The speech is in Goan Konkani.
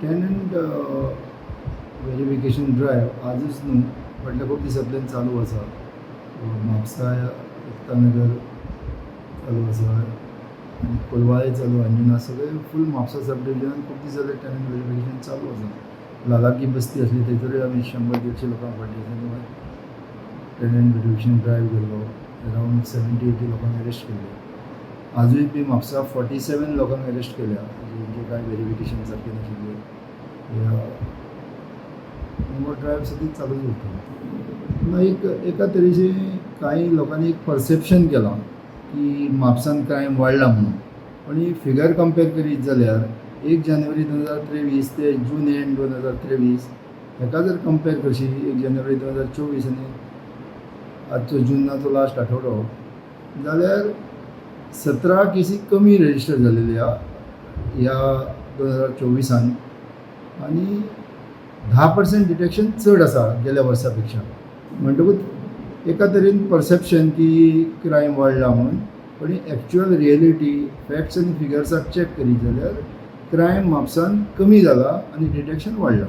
टेनंट वेरिफिकेशन ड्रायव्ह आजूच न्हू, फाटल्या खूब दिसांतल्यान चालू आसा. म्हापसा, एकता नगर चालू आसा आनी कोलवाळे चालू, अंजुना, सगळे फूल म्हापसा सब डिविजनान खूब दीस जाले टेनंट वेरिफिकेशन चालू आसा. लालाकी बस्ती आसली, थंयसरूय आमी 100-150 लोकांक फाटी टेनंट वेरिफिकेशन ड्रायव्ह केल्लो. अरावंड 70-80 लोकांक अरेस्ट केल्ले. आजूय बी म्हापसा 47 लोकांक अरेस्ट केल्या, जेंचे कांय वेरिफिकेशन सारकें नाशिल्लें. हो ड्रायव्ह सदींच चालूच उरतलो. ना, एक एका तरेचें कांय लोकांनी एक परसेप्शन केलां की म्हापसान क्रायम वाडला म्हणून. पण ही फिगर कंपेर करीत जाल्यार 1 जानेवारी 2023 ते जून एंड 2023 हेका जर कंपेर करशी, 1 जानेवारी 2024 आनी आजचो जुनाचो लास्ट आठवडो, जाल्यार 17 केसी कमी रजिस्टर जालेली आहा ह्या 2024आन आनी 10% डिटेक्शन चड आसा गेल्या वर्सा पेक्षा. म्हणटकूच एका तरेन परसेप्शन की क्रायम वाडला म्हणून, पण एक्चुअल रियलिटी, फॅक्ट्स आनी फिगर्साक चॅक करीत जाल्यार क्रायम म्हापसान कमी जाला आनी डिटेक्शन वाडलां.